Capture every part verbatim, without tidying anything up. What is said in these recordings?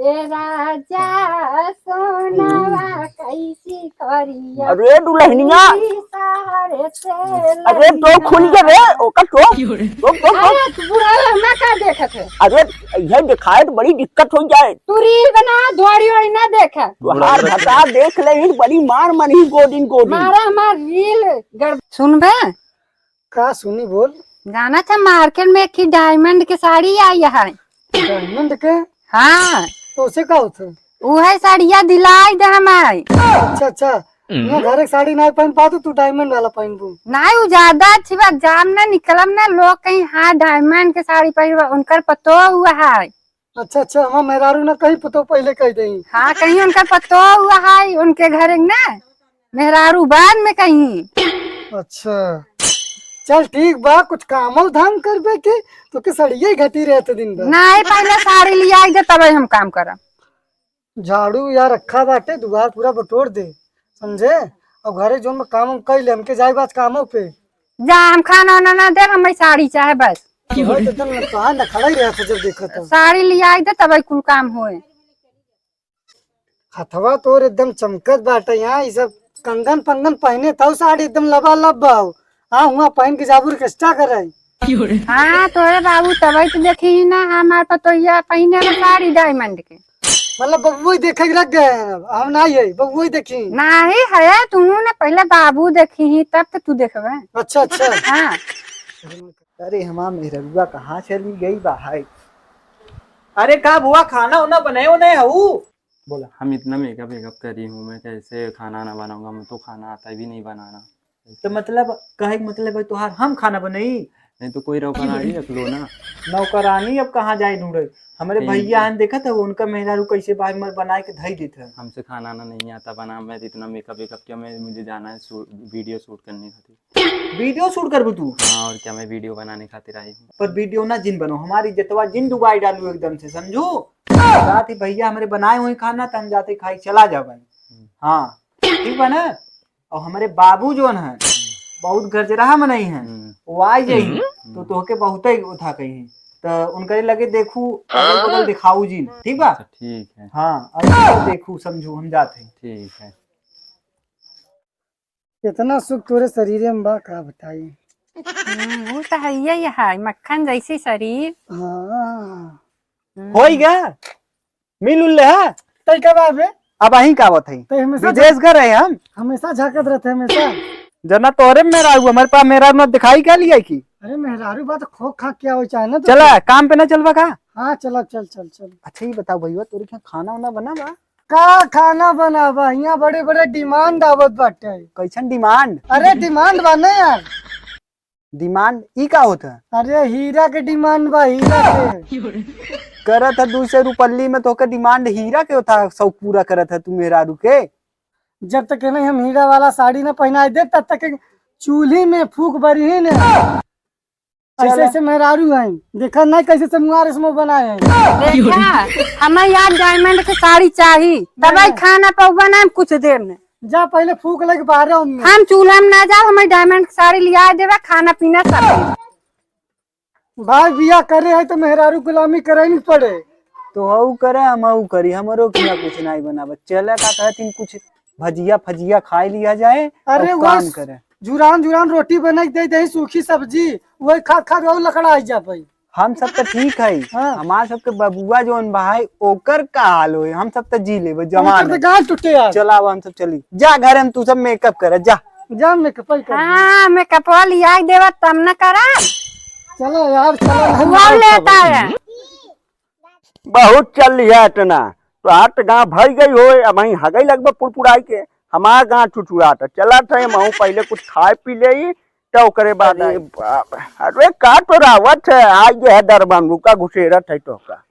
ए राजा सोनवा कैसी करिया अरे दुल्हनिया। पूरी सहर से अरे तो खुल गया रे, ओका तो। तो, तो, तो। अरे बुढ़ा लहंगा का देखत है? अरे ये दिखाए तो बड़ी दिक्कत हो जाए। तू रील बना, धोड़ी वोड़ी ना देखा। तुहार भता देख ले, बड़ी मार मनी गोदिन गोदिन। मारा हमार रील गड़। सुनबे? का सुनी, बोल। जाना था मार्केट में एक ही डायमंड के साड़ी आई है। डायमंड के? हाँ। तो उसे का होता है? उहे साड़िया दिलाई दे हमारे। अच्छा, अच्छा। मैं घर एक साड़ी ना पहन पातो, तू डायमंड वाला पहनबू। नहीं, वो ज्यादा अच्छी बात, जाम ना निकलम ना, लोग कहीं हाँ डायमंड के साड़ी पहन, उनकर पतो हुआ है। अच्छा, अच्छा, हमार मेहरारू ना कहीं पतो पहले कह दे। हाँ, कहीं उनकर पतो हुआ है, उनके घर ना मेहरारू बाद में कहीं। अच्छा, चल ठीक बा, कुछ कामो धाम करबे के, तो के सड़िए घटी रहते दिन भर। नहीं, पहले साड़ी लिया दे, तब हम काम करब। झाड़ू या रखा बाटे, दुआर पूरा बटोर दे, समझे? और घरे जोन में काम उम कइले, हमके जाए बात कामों पे। जा, हम खाना वाना ना देब, हमें साड़ी चाहे बस। तोहर तो एकदम कहाँ न खड़ा ही रहत जब देखत हो। साड़ी लियाई दे, तब कुल काम होए। हथवा तोर एकदम चमकत बाटे यहाँ, ई सब कंगन पंगन पहने था, साड़ी एकदम लबालब बा। हाँ, हुआ पहन के जाबू ऑर्केस्ट्रा करे। हाँ, तोरे बाबू तबई तो देखी ही ना, हमार पतोहिया पहिने में साड़ी डायमंड के। मतलब बबुआ ही देखे के रख गए हैं, अब हम ना ये बबुआ ही देखी। नाही है, तू ना पहले बाबू देखी ही, तब तो तू देखबे। अच्छा, अच्छा। हाँ। अरे हमार मेहररुआ कहाँ चली गई बा है? अरे का बुआ, खाना उना बनाए हो नहीं हऊ? बोला। हम इतना मेकअप वेकअप करी हूँ, मैं कैसे खाना ना बनाऊंगा, मैं तो खाना आता भी नहीं बनाना। तो मतलब, कहे के मतलब है तोहार हम खाना बनई? नहीं तो कोई नौकरानी रख लो ना। नौकरानी अब कहाँ जाए ढूंढे? हमारे ठीक भैया है। हन देखत है, उनका मेहरारू कैसे बाहर में बनाए के धई देत है। हमसे खाना ना नहीं आता बना, मैं इतना मेकअप वेकअप किया, मैं, मुझे जाना है शूट, वीडियो शूट करने खातिर। वीडियो शूट करबू तू? हाँ, और क्या, मैं वीडियो बनाने खातिर आई हूँ। पर वीडियो ना जिन बनो, हमारी इज्जतवा जिन डुबाई डालू एकदम से, समझू? जात ही भैया हमारे बनाए हुए खाना, त हम जाते खाई चला जाबे। हम्म। हाँ, ठीक बा ना? और हमारे बाबू जोन है, बहुत गजराहा मनई है, हम्म। वो आ जाई, हम्म। तो तोहके बहुते उठा कही। तो उनके लगे देखू, अगल बगल दिखाऊ जिन, ठीक बा? अच्छा, ठीक है। हाँ, और देखू, समझू, हम जाते हैं। ठीक है। इतना सुख तोरे शरीरे में बा, का बताई। हम्म, वो तो है, यही है, मक्खन जैसी शरीर। हाँ। हम्म। होई गा? मिल उल ले हा? तई का बा बे? अब अहीं का आवत है? तई हमेशा विदेश झक-, घर है हम। हमेशा झांकत रहते, हमेशा। जना तोरे में मेहरारू, हमारे पास मेहरारू ना दिखाई क्या लिया की? अरे मेहरारू बात खो खा क्या हो चाहे ना तो चला, चल। काम पे ना चलबा का? हाँ, चला, चल, चल, चल। अच्छा, ये बताओ भैया, तोरे क्या खाना वाना बना बा? का खाना बनाबा? हियाँ बड़े बड़े डिमांड आवत बाटे। कैसन डिमांड? अरे डिमांड बा ना यार। डिमांड ई का होत है? अरे हीरा के डिमांड बा, हीरा के। करत है दू सौ रुपल्ली में तोहके डिमांड हीरा के होता, शौक पूरा करत है तू मेहरारू के। जब तक नहीं हम हीरा वाला साड़ी ना पहनाए दे, तब तक चूल्ही में फूक बरी ही ने। ऐसे चला। ऐसे मेहरारू हैं, देखा नहीं कैसे से मुहार इसमें बनाए हैं। देखा, हमें यार डायमंड के साड़ी चाही, तबे नहीं। खाना पौबा ना हम कुछ देर में। जा पहले फूक लग बाहर उनमें। हम चूल्हा में ना जाओ, हमें डायमंड के साड़ी लिया देवे, खाना पीना सब। भाई बियाह करे है तो मेहरारू गुलामी करे नहीं पड़े। तो हऊ करे, हम हऊ करी, हमरो किया कुछ नहीं बनावे। चला का कहतिन कुछ भजिया फजिया खाए लिया जाए, अरे और वो काम करे। जुरान जुरान रोटी बना के दे दे, सूखी सब्जी, वही खा खा के और लकड़ा आई जा भाई। हम सब तो ठीक है, हाँ। हमार सबके बबुआ जोन बा है, ओकर का हाल होई? हम सब तो जी लेबे, जवान ओकर तो है। गाल टूटे यार। चला अब हम सब चली, जा घर में तू सब मेकअप करे, जा। जा मेकअप कर। हाँ, मेकअप लिया देवा तब न करा। चलो यार, चलो। हुआ लेता है। बहुत चल लिया इतना, तो हाथ गाँव भर गई हो, अब वहीं हगई लगबा पुड़पुड़ाई के, हमार गाँव चुचुड़ात। चला थे, हम पहले कुछ खाए पी ले, तो ओकरे बाद अरे आई। बाप, अरे का तो रावत है, आज ये है दरबान, रुका घुसेरत है तो का।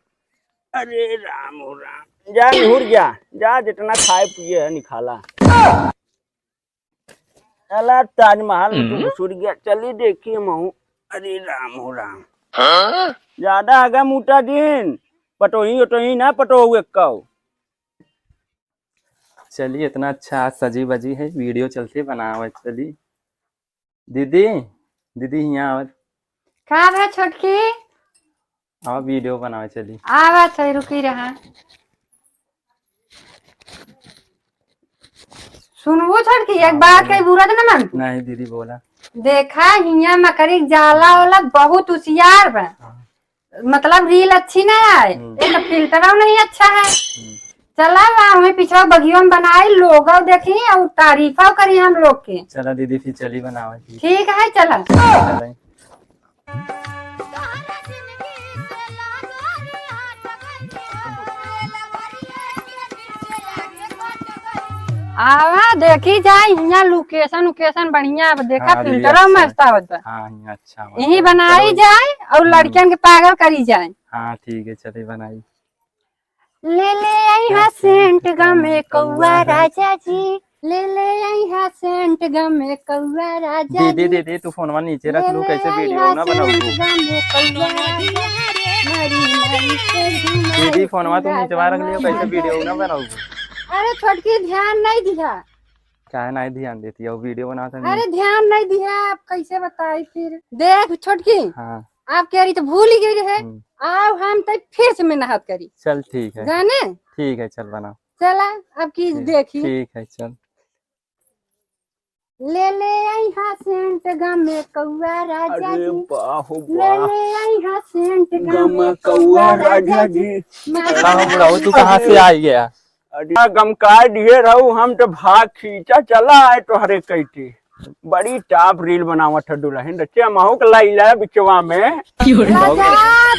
अरे राम हो राम, जा निहुर जा, जा जितना खाए पिए है निखाला। साला ताजमहल में तो हम्म। घुसुर गया। चली देखिए महू। अरे राम हो राम। हाँ? ज्यादा आगा मोटा दिन। पटोही ओटोही ना पटोहू एक्काओ। चलिए, इतना अच्छा आज सजी बजी है, वीडियो चलते बनावे चली। दीदी, दीदी हियाँ आवत। का बा छोटकी? आवा वीडियो बनावे चली। आवत है, रुकी रहा। सुनबू छोटकी, एक हाँ, बात बोला। कही बुरा तो ना मानबू। नहीं दीदी, बोला। देखा, हियाँ मकरी के जाला वाला बहुत होशियार बा। हाँ। मतलब रील अच्छी ना आए, हम्म। एक तो फिल्टरो नहीं अच्छा है। हम्म। चला ला, हमें पीछे बगियो में बनाई, लोगो देखी और तारीफो करी हम लोग के। चला दीदी, फिर चली बनावे की। ठीक है, चला। चला। आवा, देखी जाए, हियाँ location उकेशन बढ़िया, अब देखा, हाँ, दीदी, फिल्टरो अच्छा। मस्त आवत बा। हाँ, हियाँ अच्छा आवत यही बा। बनाई चलो। जाए और हम्म। लड़कियन के पागल करी जाए। हाँ, ठीक है, चली बनाई। ले ले आई हा सेंट गमे कौआ राजा जी, ले ले आई हा सेंट गमे कौआ राजा दीदी, जी। दीदी, तू फोनवा नीचे रख लू, ले ले कैसे आई वीडियो हा ना बनाऊ सेंट तू? गमे कौआ राजा जी, मरी मरी के घुमाई दीदी, फोनवा तू पूरा नीचवा रख लियो, कैसे जमाना वीडियो ना बनाऊ? अरे छोटकी, ध्यान नहीं दिया। काहे नहीं ध्यान देती है, वो वीडियो बनाता नहीं। अरे ध्यान नहीं दिया, आप कैसे बताई फिर? देख छोटकी, हाँ। आप कह रही तो भूल ही गई रहे। हम्म। आओ हम तो फिर से मेहनत करी। चल ठीक है। जाने? ठीक है, चल बना। चला, अब की ठीक, देखी। ठीक है, चल। ले ले आई हा सेंट गमे कौआ राजा अरे जी। बाहो ले बा। ले आई हा सेंट गमे गमे कौआ कौआ राजा राजा जी। जी। मैं का हो बुढ़ाऊ, तू कहाँ से आई गया? अरे गमकाय दिहे रहू, हम तो भाग खींचा चला आए तोहरे कहती। बड़ी top रील बनावत है दुल्हन, रचे महू के लैला बिचवा में। क्यों रे? राजा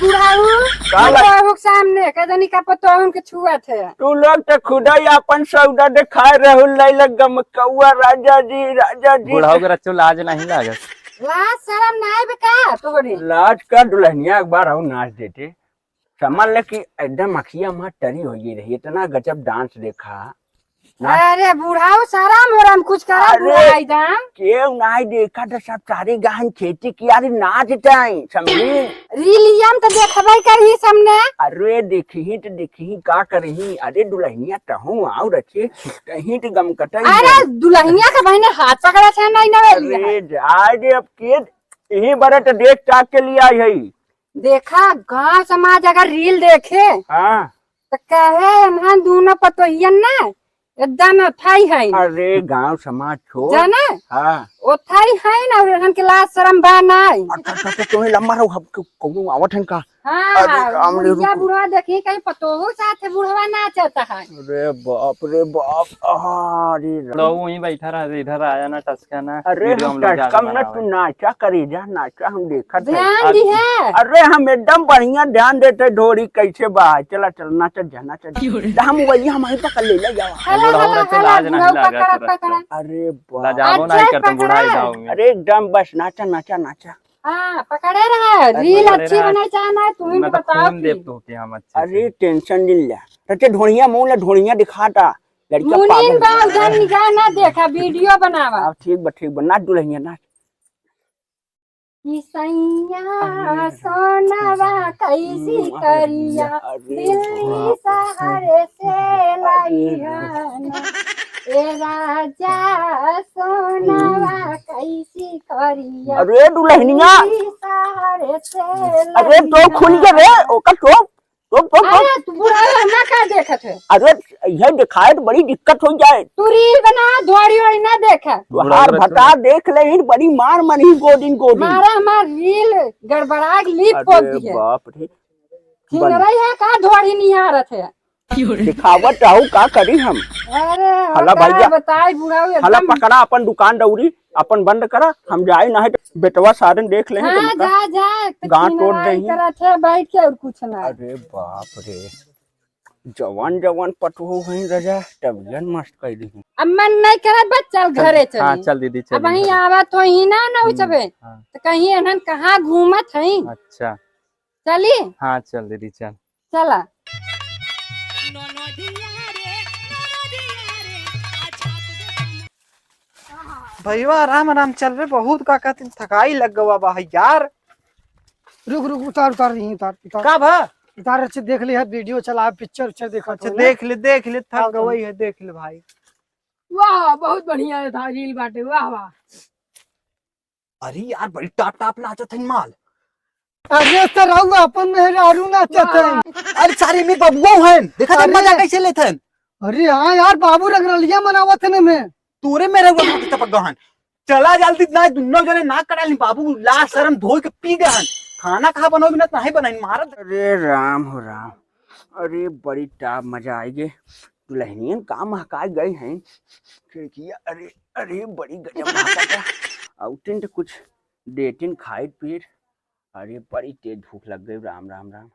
बुढ़ाऊ, का ला- बुढ़ाऊ के सामने कह देनी का पतोहन के छुआ थे। तू लोग तो खुदा ही अपन सौदा दिखाए रहू, लैला गमकौआ राजा जी, राजा जी। बुढ़ाऊ के रच्चो लाज नहीं लागत। लाज शरम नहीं बे का तोहरे? लाज का दुल्हनिया एक बार और नाच देते। समझ ले कि एकदम अखिया माँ टरी हो गई रही, इतना गजब डांस देखा। ना- अरे बुढ़ाऊ, शरम ओरम कुछ करा, अरे, बुढ़ाई दाम। केहू नाई देखा तो सब सारे गहन खेती किया रे नाच जाए, समझी? रीलियम तो देखबे करी सामने। अरे देखी तो देखी का करही, अरे दुल्हनिया तहूँ आओ रचे, कहीं तो गम कटाई अरे जाए। दुल्हनिया के बहने हाथ पकड़ा छे नहीं ना रीलियम। अरे जाए दे अब के, यही बरे तो देख ताक के लिए आई है। देखा, गांव समाज अगर रील देखे, हाँ। तो कहे, "इन्हन दूनो पतोहियन ना एकदम ओथाई है।" अरे, गांव समाज छोड़। जाने? हाँ। ओथाई है ना, और इन्हन के लाज शरम बा ना। अच्छा, अच्छा, अच्छा, तुम्हें लम्बा रहो, हम को-, कौनो आवत हन का? हाँ, अरे, राम रे, बुढ़िया रुको। बुढ़वा देखी, कहीं पतोहू साथ बुढ़वा नाचत है। अरे बाप रे बाप, अरे राम। तो वहीं बैठा रहा, इधर आया ना, टचका ना, अरे, वीडियो हम हम लोग ज्यादा टचकम ना, बनावे। तू नाचा करी जा, नाचा। हम देखत है। ध्यान अरे, दिहे। अरे, हम एकदम बढ़िया ध्यान देते, ढोरी कैसे बा। चला, चल, नाचत जा, नाचत जा। क्यों रे? जा, हम वही, हम वहीं पकड़ ले, ले जावा। हला, बुढ़ऊ हला, रहते हला, लाज नहीं बुढ़ऊ लागा पकड़ा, तुरंत। पकड़ा। अरे, बाप। लजाबो अच्छा, नहीं करते, पकड़ा। बुढ़ाई गाँव में। अरे, एकदम बस, नाचा, नाचा, नाचा। हाँ, पकड़े रहे। अरे, रील पकड़े अच्छी रहे। बनाई चाहे ना, तू ही मैं तो बताओ खून कि देब तोहके हम अच्छे अरे, से। टेंशन नहीं ले। तते ढोढ़िया मुँह ले, ढोढ़िया दिखाता। लड़का मुनीन पागल बा, है। उधर निगाह ना देखा, वीडियो बनावा। हाँ, ठीक बा, ठीक बा। नाच दुल्हनिया, नाच। कि सैया अरे, सोनवा कैसी अरे, करिया, अरे, दिल्ली बाप रे। शहर से लाई अरे, है ना। ए राजा सोनवा कैसी करिया, अरे, दुल्हनिया। दिल्ली शहर से अरे, लाई तो खुल है गया रे, ना। ओका तो तो, तो, तो। अरे, तू बुढ़ा हमरा का देखत है? अरे, यह दिखाए तो बड़ी दिक्कत हो जाए। तू रील बना, धोड़ी ओड़ी ना देखा। बुढ़ा तुहार भता देख ले, इन बड़ी मार मनी गोदिन गोदिन। मारा हमार रील गड़बड़ा के लीप पोत अरे दिए। बाप रे। हिंगरई है का धोड़ी निहारत है? दिखावत रहू का करी हम? अरे, हला का भैया। बताई बुढ़ाऊ हला एकदम। पकड़ा अपन दुकान दौरी। अपन बंद करा, हम जाई ना है तो बेटवा सारन देख ले हैं हाँ, तुमका। जा, जा, एक तो गांठ तोड़ चिनराई देही। करत है बैठ के और कुछ ना। अरे बाप रे, जवान जवान पटवो हैं राजा, तबियन मस्त कर दी। अब मन नहीं करत बस चल चल, घरे हाँ, चली। चल दीदी, चल अब वहीं दीदी। आवत हो ही ना, ना हम्म, उचबे। हाँ। तो कहीं एनन कहाँ घूमत हैं? अच्छा। चली? हाँ, चल दीदी, चल। चला। भैया, आराम, आराम चल रे, बहुत का कहते हैं, थकाई लग गवा बा है यार। रुक, रुक, उतार, उतार, यहीं उतार, उतार। का भा? उतार, अच्छे देख ली है, वीडियो चला, पिक्चर, उक्चर देखा अच्छा, तो ना। देख ले, देख ले, थक आओ, गवई है, देख ले भाई। वाह, बहुत बढ़िया था, रील बाटे, वाह, वाह। अरे यार, बड़ी टाप टाप नाचत हन माल। अरे सर, रउआ अपन मेहरारू नाचत वाह, हन। वाह। अरे सारे में बबुआ हन, देखा था अरे। मजा कैसे लेत हन। अरे हाँ यार, बाबू रंगरलिया मनावत हन में। तोरे मेहररुआ हाथ टपक गहन। चला जल्दी, ना दुन्नो जने नाक कटा ली बाबू, लाज शरम धोई के पी गहन। खाना कहाँ बनोबी ना, नाहीं बनाई मारत। अरे राम हो राम, अरे बड़ी टाप मजा आई गे। दुल्हनियन का महकाई गई हैं खिड़किया। अरे, अरे बड़ी गजब महका था। आउटिन तो कुछ डेटिन खाई पीर। अरे बड़ी तेज भूख लग गई, राम राम राम।